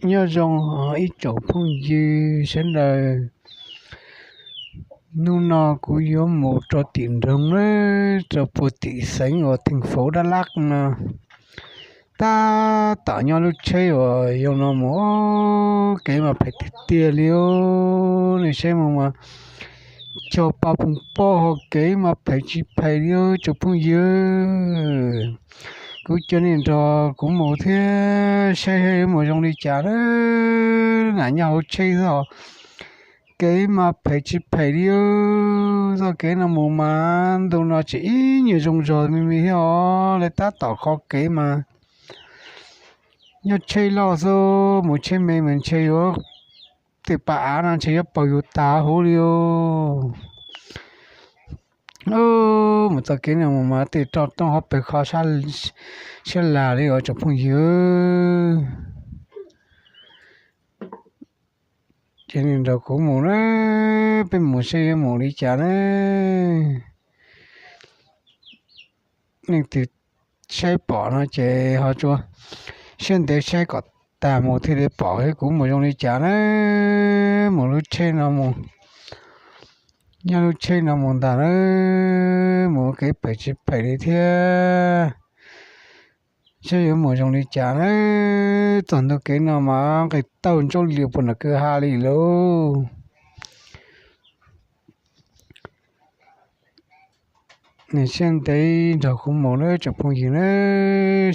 Nyob zoo ib tsoom phooj ywg sawv daws, hnub no kuv yuav mus rau tim nroog na, rau puag tim xeev uas theem fauv Dab Lab no. Tab tom nyob lub tsheb uas yog no mus, kev mas phem tiag tiag li os. Nej saib mus mas cog pa poog poj ho kev mas phem tsis phem li os tsoom phooj ywg. Kuv coj nej nrog kuv mus thiab saib saib yuav mus zoo li cas na. Nyob hauv tsheb xwb os, kev mas phem tsis phem li os. Txoj kev no mus mas ntu no tseem ib nyuag zoo zog me me thiab os. Lawv tab tom kho kev mas nyob tsheb loj xwb, mus tsheb me mas ntshe yuav, tej pas av no ntshe yuav paug yus tas huv li os. Mus txoj kev no mus mas tej roj rooj hauv pes kho sab lag li os tsoom phooj ywg. Ces nej nrog kuv mus na, peb mus saib yuav mus li cas na. Leej twg saib pom no ces ho tsuas siab ntev saib kom tag mus thiaj li pom thiab kuv mus zoo li cas na. Mus lub tsheb no mus, nyob lub tsheb no mus ntag na, mus kev phem tsis phem li thiab. Saib yuav mus zoo li cas na. Txog ntu kev no mas nqis tauj ntsaub lias puag nram kwj ha li lauj. Nej siab ntev nrog kuv mus na tsoom phooj ywg na,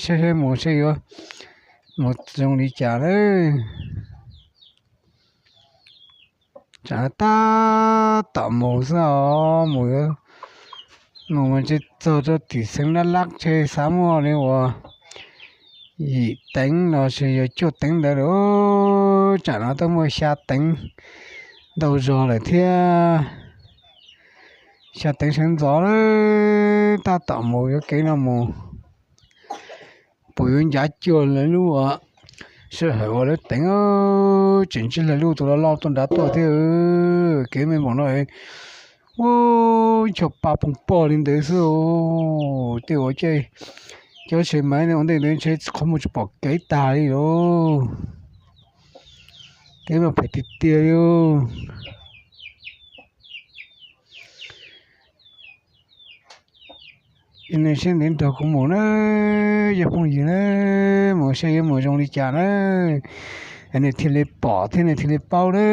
saib saib mus saib yuav mus zoo li cas na. Tsam no tab tom mus xwb os, mus mus mas ntshe txog rau tim xeev Dab Lab ntshe xav muaj li uas yim teev los sis yog cuaj teev ntawd lawm. Tsam no twb muaj xya teev ntau zog lawm thiab. Xya teev sawv ntxov lawm, tab tom mus yuav kev no mus. Puas yuav ncav cuag lawv lub sij hawm uas lawv teev, tseem ntsib lawv lub tus loj loj tuaj nrad tuaj thiab. Kev me npaum no, ua, ib co pa poog poj li ntawd xwb. Tej uas cov se maiv ua ntej ntawd ntshe qhov muag tsis pom kev tag li lauj. Kev mas phem tiag tiag li. Nej siab ntev nrog kuv mus na, yog phooj ywg na, mus saib yuav mus zoo li cas na, nej thiaj li pom thiab nej thiaj li paub na.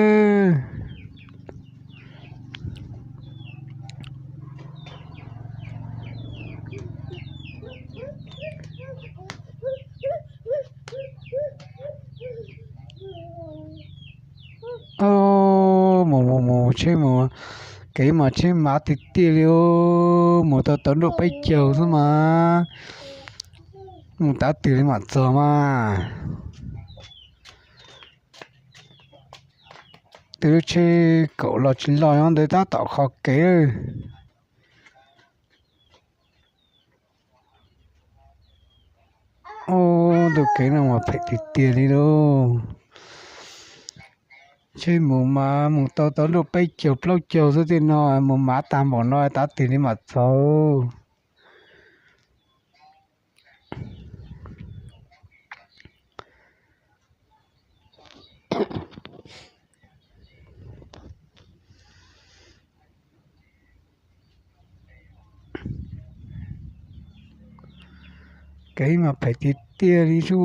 Mus mus mus tsheb mus, kev mas tsheb mav tiag tiag li os, mus tau tau nruab peb caug xwb mas, mus tav twg li mam txog mas. Tej lub tsheb kaum los tsis los nyob ntawd tab tom kho kev. Ub, ntu kev no mas phem tiag tiag li lauj. Tsheb mus mas mus tau tau nruab peb caug plaub caug xwb tej no, mus mav tag npaum no tav twg li mam txog. Kev mas phem tiag tiag li xwb,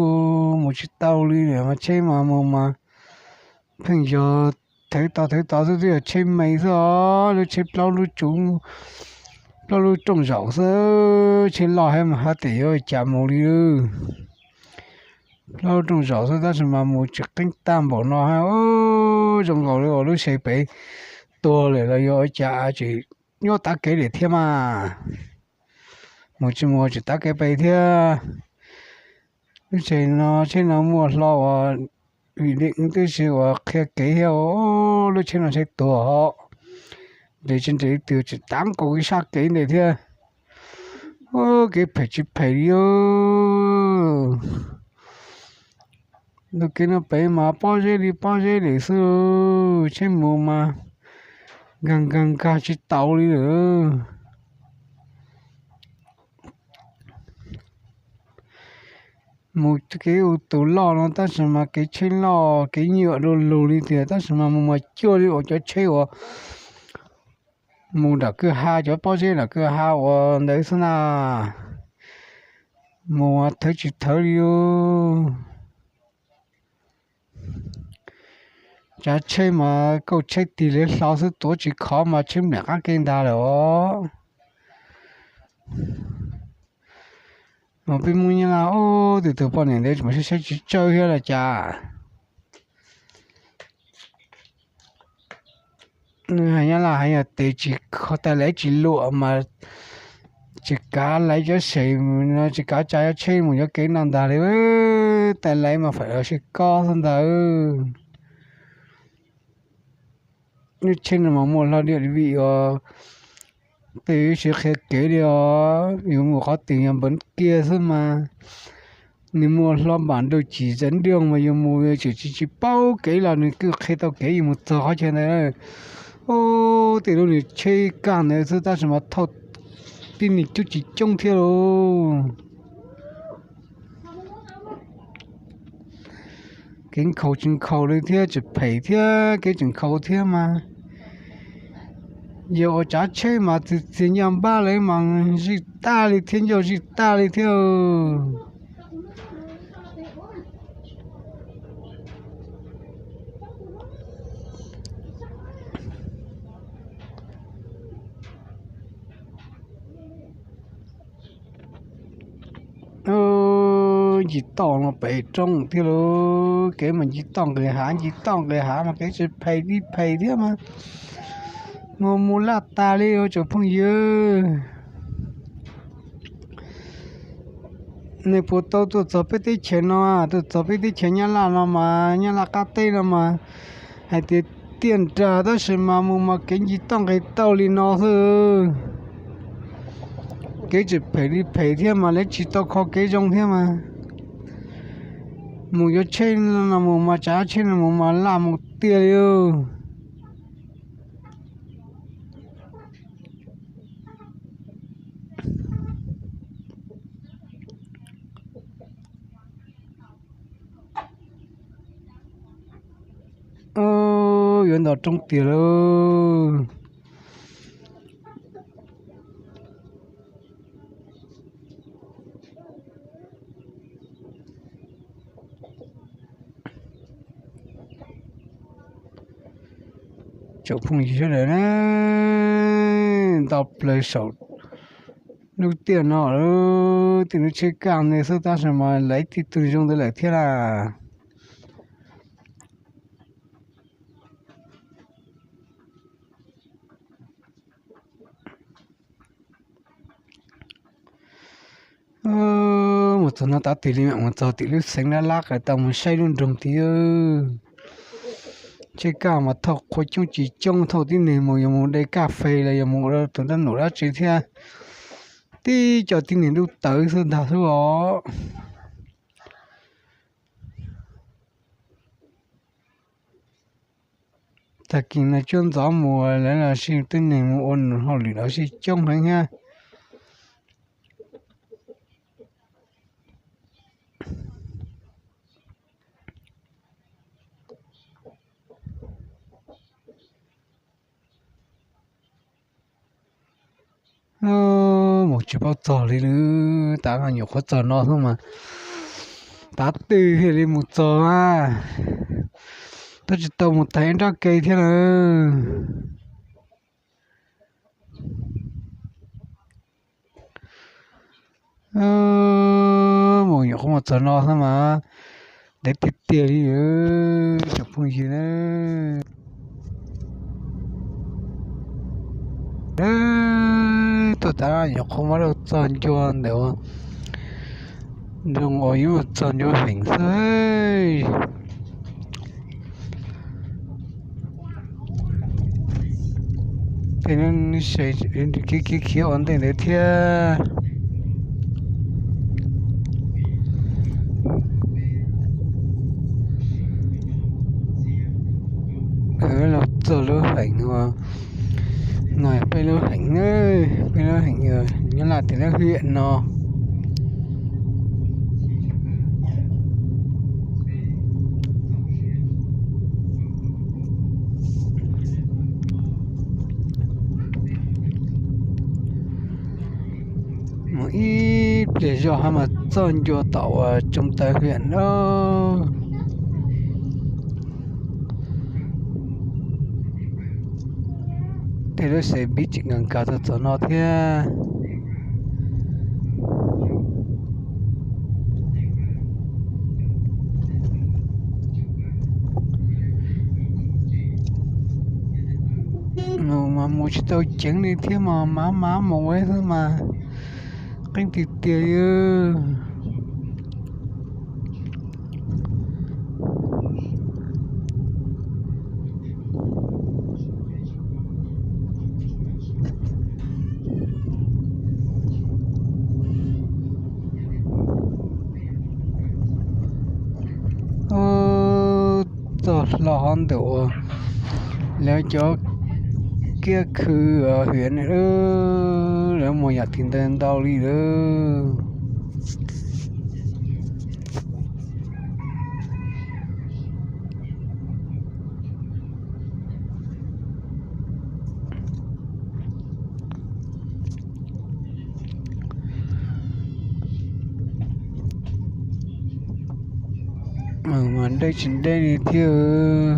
mus tsis tau li lawm mas tsheb mas mus mas pheej yog thawv tod thawv tod xwb, twb yog tsheb me xwb os, lub tsheb plaub lub tsuv, plaub lub rooj zaum xwb, tsheb loj hab mas hab tias yuav ua cas mus li. Plaub lub rooj zaum xwb tab sis mas mus tsis qeeb tag npaum no hab, zoo nkaus li uas lub se pem tuag lawm los yog ua cas tseem nyob tav kev lawm thiab mas. Mus tsis mus tseem tav kev pem thiab. Lub tsheb no, tsheb no muaj hlo uas vim li wb twb tsis uas qhia kev thiab, lub tsheb no tsheb tuag os. Nres tsis nres twg tseem tav nkaus ib sab kev ntawd thiab. Kev phem tsis phem li. Ntu kev no pem mas pob zeb li pob zeb lawm xwb, tsheb mus mas nkag nkag nkag tsis tau li lawm. Mus kev ua tus loj no tab sis mas kev tsheb loj kev nyuam du lug li tiag, tab sis mas mus mas cuag li uas cov tsheb uas mus nram kwj ha, cov pob zeb nram kwj ha uas ntawd xwb na. Mus thawv tsis thawv li. Tsav tsheb mas kauj tsheb tig li hlo xwb, tuav tsis khov mas tsheb npliam qab ke ntag lawm os. Mas peb Hmoob Nyab Laj, tus tus poj niam ntawd mas saib saib tsis tsawg thiab los cas. Nyab Laj hais yog tes tsis kho, tais laiv tsis luam mas tsis kav laiv cov sev, tsis kav tsa cov tsheb mus yuav kev no ntag li. Tais laiv mas faim los sib kob xwb ntag. Lub tsheb no mas muaj hlo diam vim os, tej yuav siv qhia kev li os, yus mus qhov twg yog npawv kiag xwb mas. Nws muaj hlo npam nrug cim zam nrog mas yus mus tseem tsis tsis paub kev los nws kuj qhia tau kev yus mus txog qhov chaw ntawd. Ub, tej lub niag tsheb kaj ntawd xwb tab sis mas thauj tib neeg coob tsis coob thiab lauj. Kev nkhaus tsis nkhaus li thiab, tsis phem thiab, kev tsis nkhaus thiab mas. Yog ua tsav tsheb mas txias txias ncaj npab lawm mas zij tag li thiab, ncauj zij tag li thiab. Ncig toj no pem roob thiab lauj, kev mas ncig toj nqis hav, ncig toj nqis hav mas kev tsis phem li phem thiab mas. Mus mus laj tas li tsoom phooj ywg. Nej puas tau tuaj txog peb teb chaws no, tuaj txog peb teb chaws Nyab Laj no mas, Nyab Laj qab teb no mas, hais tias tiaj nrag tab sis mas mus mas kev ncig toj nqis tauj li no xwb. Kev tsis phem li phem thiab mas lawv tsis tau kho kev zoo thiab mas. Mus yuav tsheb no mus mas tsav tsheb no mus mas laj mus tiag li. Yuav nto roob tiag lauj. Tsoom phooj ywg sawv daws na, nto plaws saum lub tiaj no, tej lub tsheb kaj ntawd xwb tab sis mas lawv ib tug zoo ntawd lawm thiab lauj. Mus txog no tav twg li mam mus txog tim lub xeev lab lab qas tau mus saib lub nroog tid. Tsheb kaj mas thauj qhua coob tsis coob, thauj tib neeg mus yuav mus de kaj fes los yuav mus ua tus nrab num dab tsi thiab. Tib co tib neeg ntuj tawv xwb ntag xwb os. Tag kis no cuab ntxov mus lawv los sis tib neeg mus ua nws hauj lwm los sis coob heev thiab. Mus tsis paub txog li lawm, tav no nyuam qhuav txog no xwb mas. Tav twg thiaj li mus txog a? Twb tsis tau mus tag ib nrab ke thiab lawm. Mus nyuam qhuav mus txog no xwb mas, ntev tiag tiag li tsoom phooj ywg na. Tuaj tav no nyuam qhuav muab rau txog ncua ntawm nroog uas yuav mus txog ncua heev xwb. Tej no se khiav khiav khiav ua ntej ntawd thiab. Los txog lub heev no, peb lub heev, peb lub heev nyob laj tim lub hiam no. Mus ib pliag zog hab mas txog ncua tom uas Tsoos Taw Hiam lawm. Tej lub xe buýv tseem kawg nkag txog txog no thiab. Mas mus tsis tau ceev li thiab mas maj mam mus xwb mas qeeb tiag tiag li. Txog hlo hov ntawm uas lawv cov kiab khw hiav ne, lawv mus yam tim ntawd ntau li lawm. Mas deb tsis deb li thiab.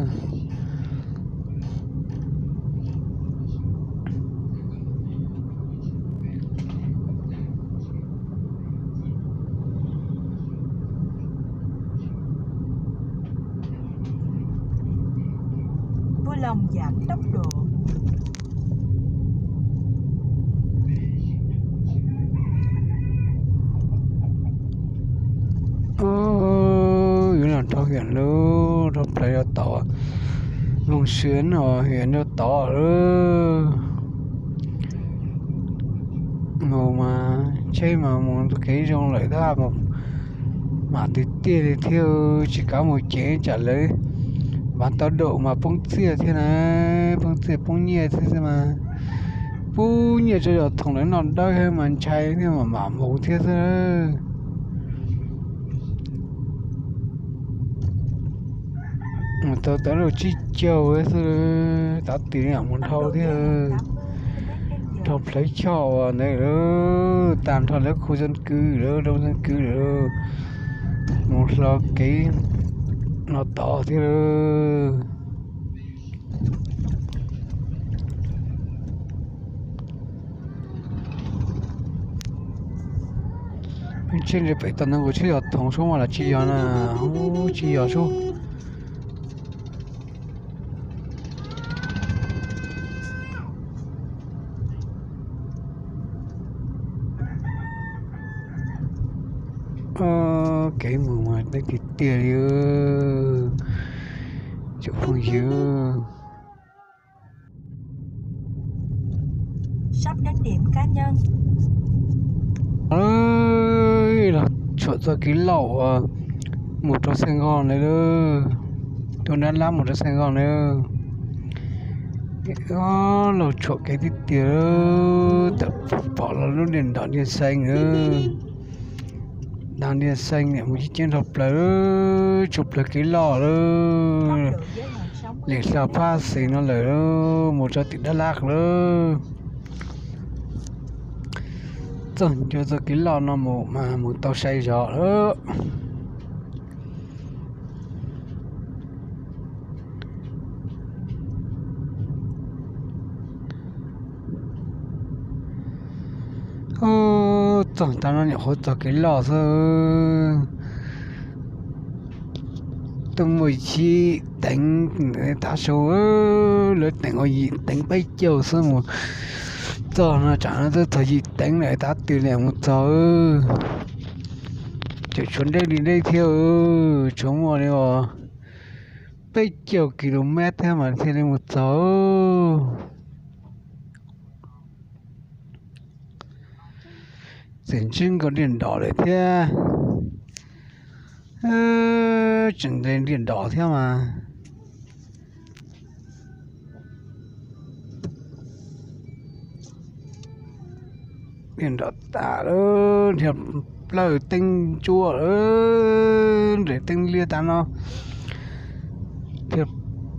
Yuav los dhau hiam lawm, dhau plaws yuav tod, moog sw no hiam yuav tod lawm. Mus mas tsheb mas mus kev zoo lawm tab mas mam tiag tiag li thiab, tsis kav mus ceev tsam lawv npav tau daum mas poob txiaj thiab na, poob txiaj poob nyiaj thiab xwb mas. Pub nyiaj rau yog thoom lawv noj dawb mas ntshai thiab mas mam mus thiab xwb. Mus tau tawm lub tsib caug xwb, tav twg mus dhau thiab. Dhau plawv choj uas ntawd, tag nrho lawv khu zoo kwv lawm, zoo zoo kwv lawm, mus hlo kev no tod thiab lawm. Tsheb li pem tau ntawd nkaus tsheb yog thoom sub mas los tsis yog na, tsis yog sub. Kev mus mas deb tiag tiag li, tsoom phooj ywg. Los tshuam txoj kev loj uas mus rau Xeev Nkos na, tuaj Dab Lab mus rau Xeev Nkos na. Los tshuam kev tiag tiag, tawm pom los lub niag nram Ntiaj Xeev na. Nram Ntiaj Xeev niam mus ceeb ceeb dhau plaws, tshua plaws kev loj lawm. Lim hla phab xis no lawm, mus rau tim Dab Lab lawm. Txog ncua txoj kev loj no mus mas mus tau sai zog lawm. Txog tav no nyuam qhuav txog kev loj xwb. Tuaj muaj yim teev tav su, lawv teem ua yim teev peb caug xwb mus txog no, tsam no twb txog yim teev lawm, tav twg li mus txog. Tseem tshuav deb li deb thiab, tshuav muaj li uas peb caug ki lo mev thiab mas thiaj li mus txog. Txawm ntsib nkaus diaj nrov lawm thiab, tseem ntes diaj nrov thiab mas. Diaj nrov tas lawm, nrhiav plaws teeb ntsuab lawm, nrhiav teeb liab tas no, nrhiav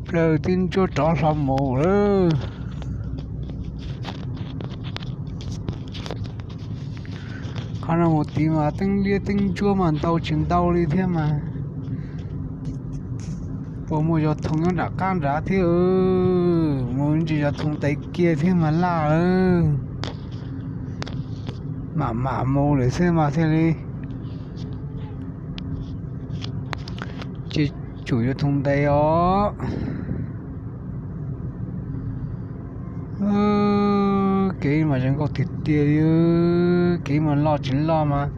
plaws teeb ntsuab rov hlo mus lawm. Qhov no mus tid mas teeb liab teeb ntsuab mas ntau tsis ntau li thiab mas. Puas muaj zov thoo nyob nram qab nrad thiab, mus ntsis zov thoo ntev kiag thiab mas laj lawm. Mam mam mus lawm xwb mas thiaj li tsis tsum yuav thoo ntev os. Kev mas zoo nkauj tiag tiag li, kev mas loj tsis loj mas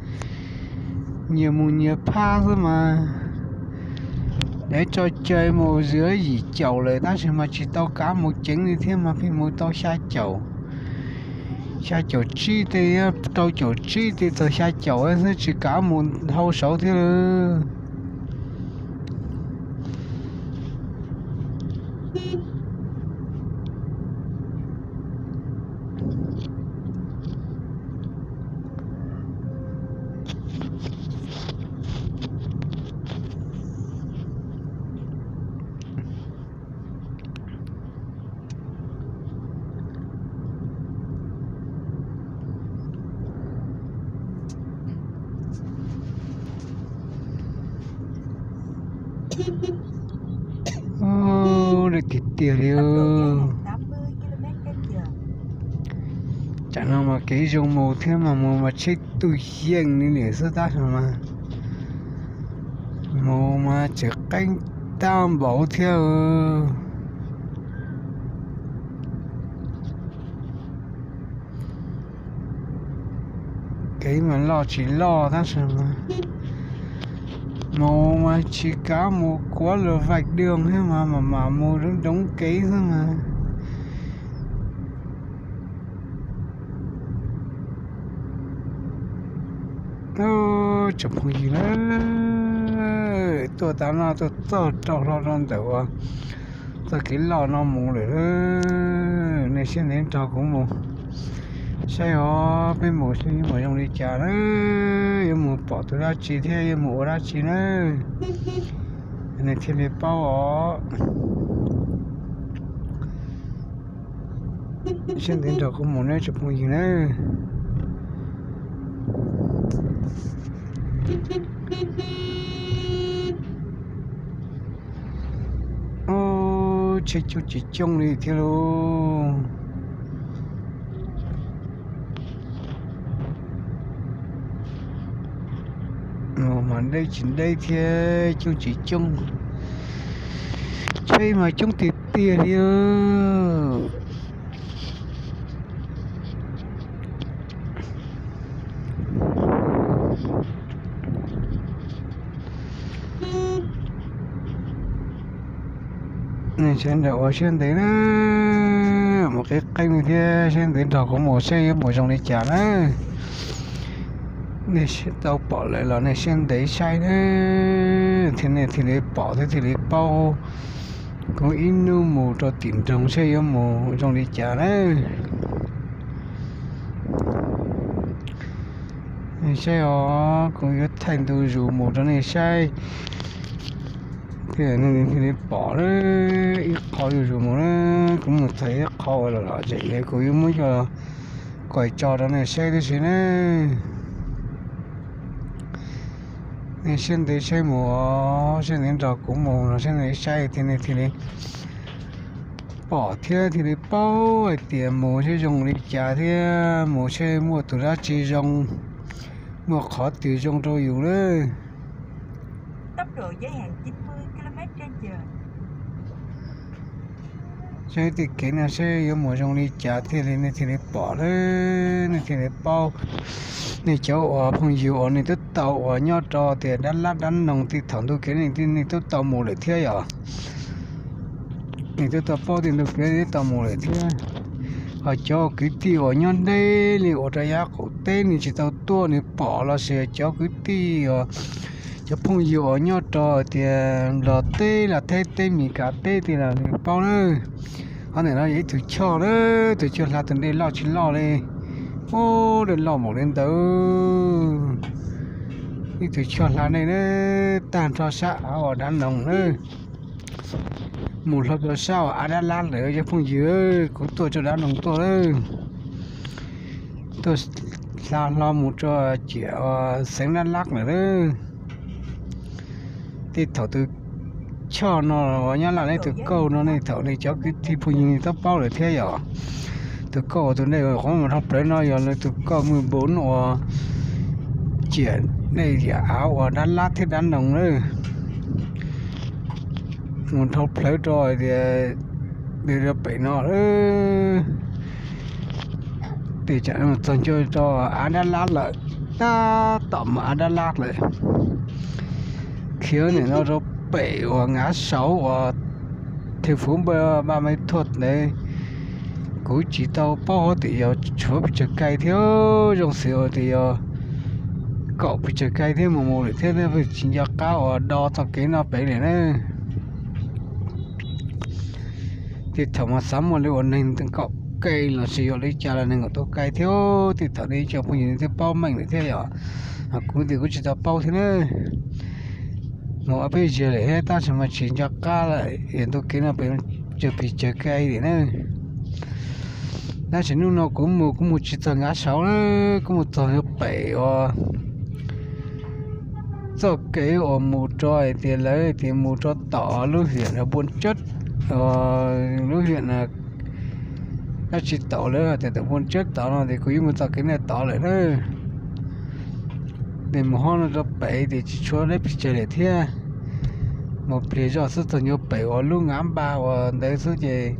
nyias mus nyias phab xwb mas. Dev tso cai mus zwm yim caum lawm tab sis mas tsis tau kav mus ceev li thiab mas pheej mus tau xya caum, xya caum tsib tej, rau caum tsib tej txog xya caum xwb tsis kav mus dhau saud thiab lawm. Ub, tiag tiag li. Tsam no mas kev zoo mus thiab mas mus mas tsheb tuj yeej li nim xwb tab sis mas mus mas tseem qeeb tag npaum thiab. Kev mas loj tsis loj tab sis mas mus mas tsis kav mus kuav los vaim dwg thiab mas mam mam mus roob roob kev xwb mas. Tsoom phooj ywg na, tuaj tav no tuaj txog rau hlo rau ntawm uas txoj kev loj no mus lawm. Nej siab ntev nrog kuv mus saib os, peb mus saib yuav mus zoo li cas na, yuav mus pom tus dab tsi thiab yuav mus ua dab tsi na. Nej thiaj li paub os. Siab ntev nrog kuv mus nawb tsoom phooj ywg nawb. Ub, tsheb coob tsis coob li thiab lauj. Mas deb tsis deb thiab coob tsis coob, tsheb mas coob tiag tiag li. Nej sawv daws ua siab ntev na, mus qeeb qeeb li thiab siab ntev nrog kuv mus saib yuav mus zoo li cas na. Nej tau pom lawm los nej siab ntev saib na, thiaj nej thiaj li pom thiab thiaj li paub. Kuv ib hnub mus rau tim nroog saib yuav mus zoo li cas na. Nej saib os, kuv yuav thaij ntu zus mus rau nej saib. Thiaj nej thiaj li pom na, ib qho zuj zus mus na, kuv mus txog ib qho uas lom lom zem es kuv yuav muab coj los koom tso rau nej saib tib si na. Nej siab ntev saib mus os, siab ntev nrog kuv mus los siab ntev saib thiaj nej thiaj li pom thiab thiaj li paub hais tias mus saib zoo li cas thiab mus saib muaj tus dab tsi zoo, muaj qhov twg zoo rau yus lawm. Saib tej kev no saib yuav mus zoo li cas thiaj li nej thiaj li pom lawm, nej thiaj li paub. Nej cov uas phooj ywg uas nej twb tau uas nyob rau tias dab lab dab noog tej thaum ntu kev nej twb tau mus lawm thiab yom. Nej twb tau paub tej ntu kev nej twb tau mus lawm thiab. Ho cov kwv tij uas nyob deb li uas rau yav qaum teb nws tsis tau tuaj nws pom los sis cov kwv tij uas cov phooj ywg uas nyob rau tias Nplog teb los Thaib teb Meskas teb tej los nws paub na. Qhov ntawm no yog ib tug choj na, tus choj hla tus dej loj tsis loj li. Ub, dej loj npaum li ntawd. Ib tug choj hla dej na, tag nrho sab av uas dab noog na. Mus hlo rau sab uas av dab lab lawm cov phooj ywg, kuv tuaj rau dab noog tuaj lawm. tuaj hla hlo mus rau ciam xeev Dab Lab lawm. Tej thaum tus choj no uas Nyab Laj neb tus kauj no nej thaum nej cov kwv tij phooj ywg nej twb paub lawm thiab yom. Tus kauj uas tus nej qhov mus dhau plawv no yog nws tus kauj Mws Npus uas ciam nej yam av uas Dab Lab thiab Dab Noog lawm. Mus dhau plawv rau tias, rau pem no, tes tsam txog ncua rau av Dab Lab lawm, tab tom mus av Dab Lab lawm. Khiav nim no rau pem uas Nkav Saud uas thej fuv npa ma thuaj ntawd, kuv tsis tau paub hov tias yog tshuav pes tsawg kais thiab, zoo xws uas tias yog kaum pes tsawg kais thiab mus mus lawm thiab, tsis nco qab uas do txoj kev no pem lawm na. Tej thaum mas xav muaj li uas nees nkaum kais los sis yog li cas los nees nkaum tau kais thiab. Tej thaum nej cov phooj ywg nej twb paub meej lawm thiab yom. Kuv tias kuv tsis tau paub thiab na. Mus ob peb zaug lawm thiab tab sis mas tsis nco qab lawm, yog ntu kev no pem tsawg pes tsawg kais lawm na. Tab sis hnub no kuv mus kuv mus tsis txog Nkav Saud na, kuv mus txog rau pem uas txoj kev uas mus rau hais tias lawv tias mus rau tom lub hiam Npua Tsab, lub hiam dab tsi tod lawv hais tias tom Npua Tsab tod no ces kuv yeej mus txoj kev no tod lawm na. Ces mus hov no rau pem ces tsis tshuav deb pes tsawg lawm thiab. Mus pliag zoj xwb txog ncua pem uas lub Nkav Npa uas ntawd xwb ces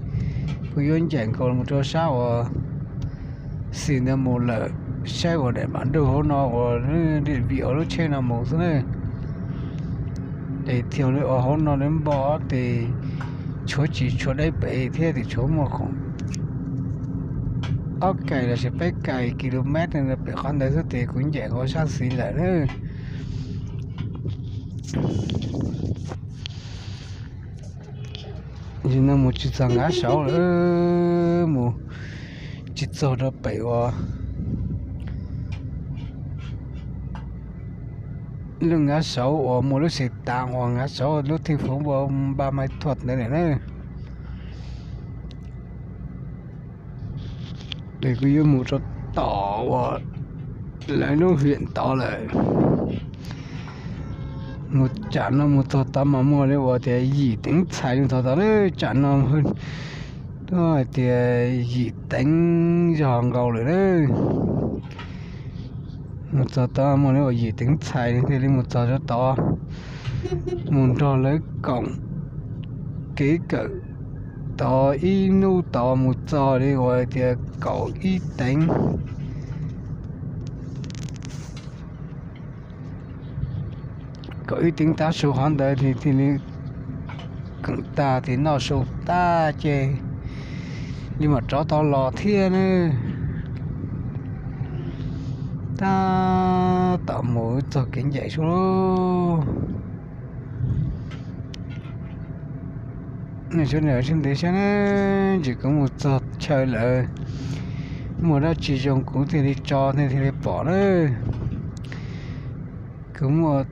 kuv yuav ncaim nkaus mus rau sab uas xis ntawd mus lawm, saib uas daim npam ntuj hauv no uas lub vim uas lub tsheb no mus xwb na. Ces thiaj li uas hauv no lawv npo ces tshuav tsis tshuav deb pem thiab, ces tshuav muaj khoom ob kais los sis peb kais kilomev pem qhov ntawd xwb ces kuv ncaim nkaus sab xis lawm na. Yog no mus tsis txog Nkav Saud lawm, mus tsis txog rau pem uas lub Nkav Saud uas muaj lub xis tav uas Nkav Saud lub thej fuv npa ma thuaj ntawd lawm na. Ces kuv yuav mus rau tom uas lawv lub hiam tod lawm. Mus tsam no mus txog tod mas muaj li uas tias yim teev txhais li txog tod lawm. Tsam no hais tias yim teev zog nkaus lawm na. Mus txog tod muaj li uas yim teev txhais li thiaj li mus txog rau tod, mus nrog lawv koom kev kawm tod ib hnub tod mus txog li uas tias kaum ib teev, kaum ib teev tav su qhov ntawd thiaj li koom tag ces noj su tag ces li mam rov tau los thiab na. Tab tom mus txog kev ncaim su lawm. Nej sawv daws sib ntev saib na, ntsis kuv mus txog chaw lawm, muaj dab tsi zoo kuv thiaj li tso nej thiaj li pom na. Kuv muaj,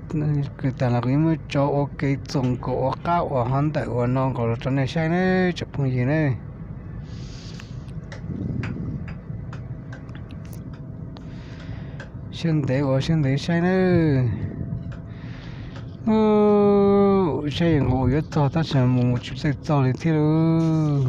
kuv tag los kuv yeej muab tso ua ke txoos nkaus ua qab uas hov ntawm uas no nkaus los rau nej saib na tsoom phooj ywg na. Siab ntev ua siab ntev saib na. Saib yeej nkaus yuav txog tab sis mus mus tsis txawj txog li thiab lauj.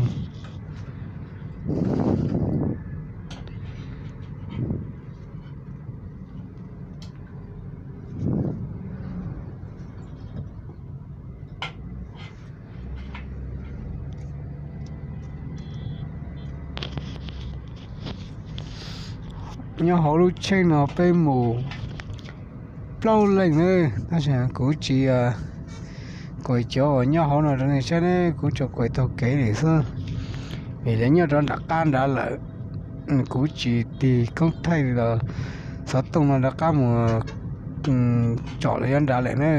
Nyob hauv lub tsheb no peb mus plaub leej na, tab sis kuv tsis, kuv cov uas nyob hauv no rau nej saib ne, kuv tsuas kuam taug kev li xwb, vim lawv nyob rov nram qab nrad lawm. Kuv tsis tig koob thaij los xov tooj no rov qab mus tsom lawv nyob nrad lawm na.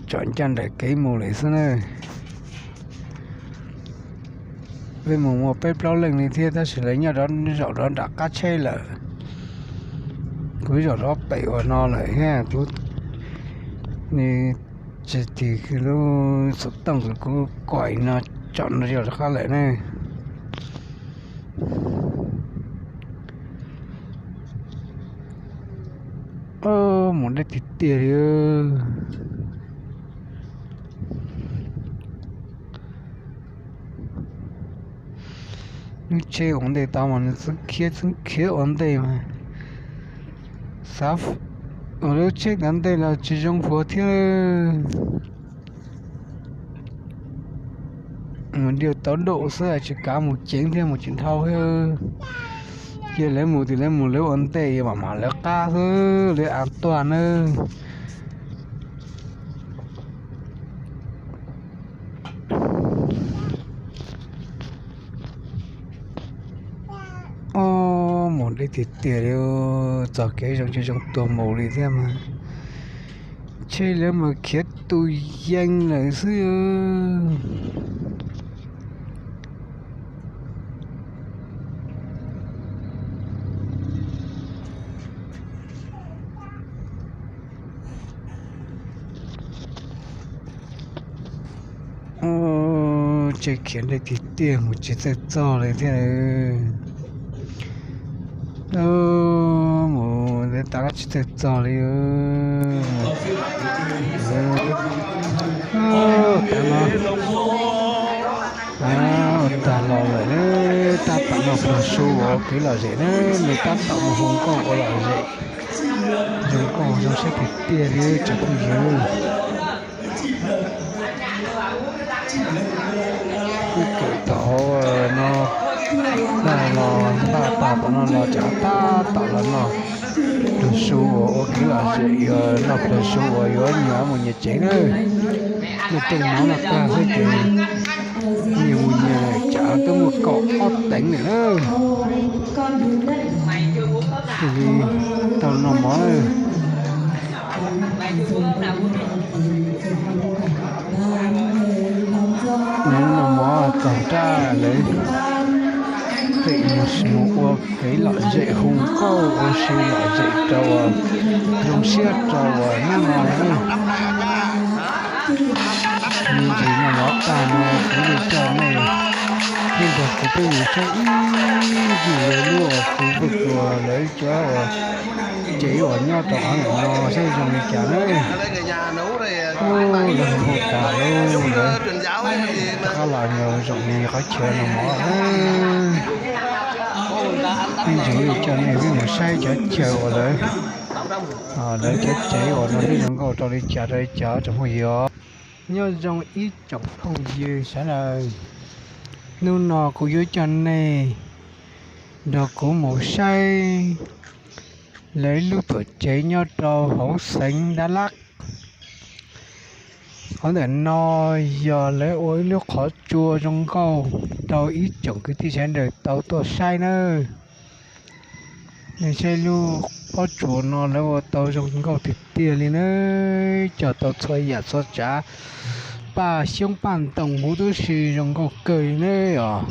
Tsom ncaj nraim kev mus lawm xwb na. Peb mus muaj peb plaub leej li thiab tab sis lawv nyob zaum rov nram qab tsheb lawm. Kuv zaum rov pem uas no lawm thiab, kuv tsis tig lub xov tooj kuv kuam no tsom no yog rov qab lawm ne. Mus deb tiag tiag li. Lub tsheb ua ntej tau mas nws txeev khiav txeev khiav ua ntej mas xav ua lub tsheb ntawd ntej los tsis zoo puas thiab. Mus diaj tau dam xwb tsis kav mus ceev thiab mus tsis dhau thiab. Cia lawv mus tim lawv mus lawv ua ntej mam mam lawv qab xwb lawv av tuaj nawb. Ob, mus deb tiag tiag li, txoj kev zoo tsis zoo tuag mus li thiab mas. Tsheb lawv mas khiav tus yees lawm xwb. Tsheb khiav deb tiag tiag mus tsis txawj txog li thiab. Mus tas tsis txawj txog li. Tag los lawm, tab tom noj pluag su ua kev lom zem na, nws tab tom mus hu nkauj ua lom zem. Zoo nkauj zoo siab tiag tiag li tsoom phooj ywg. Ib kawm tom no, npaj los npaj tag tom no los cov tab tom los noj pluag su uas ua kev lom zem, yuav noj pluag su uas yuav nyias mus nyias tsev na. Lub rooj no noj tag xwb ces nyias mus nyias, cov twb muaj kaum ob teev lawm na. Thiaj li tau noj mov. Noj mov txog rau lawv pem mus ua kev lom zem, hu nkauj ua si lom zem rau uas zoo siab rau uas hnub no. Me ntsis noj mov tag no kuv yuav coj nej thiab nrog kuv peb mus saib ib ntsis lawv lub uas kuv peb ua lawv cov uas tsev uas nyob rau qhov ntawm no saib zoo li cas na. Lawv hu tas lawv rov qab los nyuag zaum nws qhov chaw noj mov na. Me ntsis yuav coj nej peb mus saib cov chaw uas lawv, lawv cov tsev uas no thiab zoo nkauj rau li cas rau li cas tsoom phooj ywg. Nyob zoo ib tsoom phooj ywg sawv daws, hnub no kuv yuav coj nej nrog kuv mus saib lawv lub tuam tsev nyob rau hauv xeev Dab Lab. Qhov ntawm no yog lawv ua ib lub qhov tsua zoo nkauj rau ib tsoom kwv tij sawv daws tau tuaj saib nawb. Nej saib lub pob tsuas no lawv ua tau zoo nkauj tiag tiag li na, cog tau txhua yam txhua tsav, paj xyoob paj ntoos huv tib si zoo nkauj kawg li na os.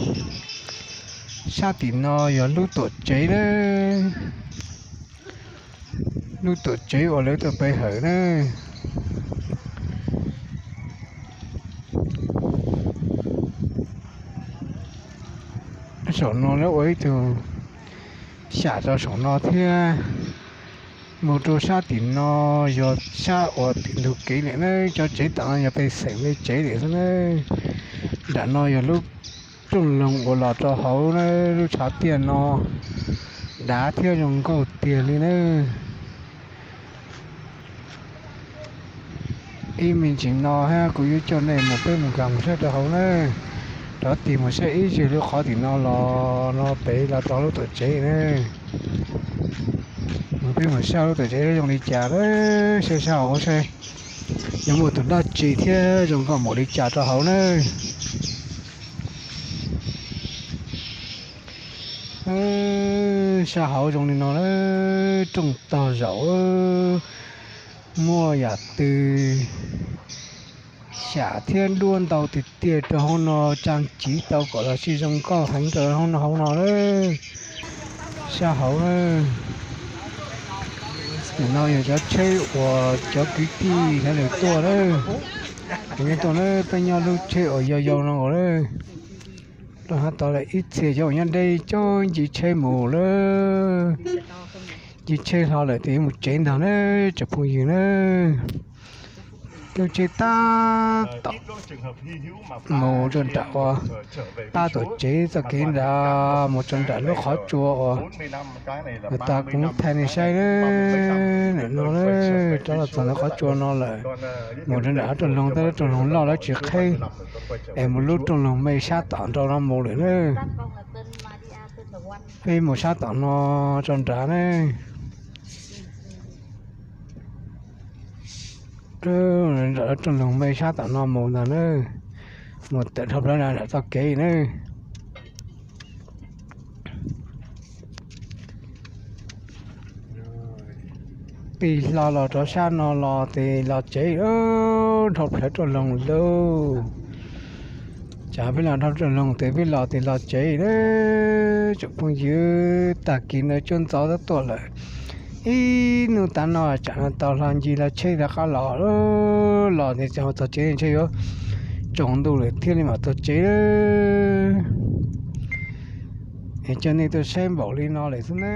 Sab tim no yog lub tuam tsev na, lub tuam tsev uas lawv tuaj pe hawm na. Saum no lawv ua ib tug xyam rau saum no thiab. Mus rau sab tim no yog sab uas tim ntug kev lawm na, cov tsev tom no yog pej xeem pej tsev lawm xwb na. Nram no yog lub rooj loog uas los rau hauv na, lub tshav tiaj no dav thiab zoo nkauj tiag li na. Ib me ntsis no kuv yuav coj nej mus peb mus nkag mus saib rau hauv na. Rov tig mus saib ib zig lub qhov tim no los no pem los rau lub tuam tsev na. Mus peb mus saib lub tuam tsev zoo li cas na, saib sab hauv saib yuav muaj tus dab tsi thiab zoo nkauj npaum li cas rau hauv na. Sab hauv zoo li no na, rooj tog zaum, muaj yam twg xyam thiab nruab ntau tiag tiag rau hauv no, tsa civ tau kom los sib zoo nkauj heev rau hauv no hauv no na. Sab hauv na, nim no yog cov tsheb uas cov kwv tij sawv daws tuaj na, cov nyob tuaj na, peb nyob lub tsheb uas yau yau no nkaus na. Rau hab tod lawm ib txhia cov uas nyob deb coj ncig tsheb mus lawm. Ncig tsheb hlo lawm ces yuav mus tsev ntag na, tsoom phooj ywg na. Caij tsheb tab tom mus rau nram uas pab tuam tsev txoj kev nrad mus rau nram lub qhov tsua uas tas kuv thaij nej saib na. Nim no na, rov los txog ntawm qhov tsua no lawm, mus rau nram lub rooj loog, tab lub rooj loog loj lawv tsis qheb, es mus lub rooj loog me sab tom nrad no mus lawm na. Peb mus sab tom no rau nrad na. Nram lub rooj loog me sab tom no mus ntag na, mus tawm dhau plaws nram txoj kev na. Pib hlo los rau sab no los ces los tsev, dhau plaws rooj loog lauj. Tsam peb los dhau rooj loog ces peb los ces los tsev na. Tsoom phooj ywg, tag kis no cuab ntxov tab tuaj lawm, ib hnub tas no tsam no tau hlo ncig los tsheb rov qab los, los ces txog tsev ntshe yuav tsaus ntuj lawm thiaj li mam txog tsev. Es coj nej tuaj saib npaum li no lawm xwb na.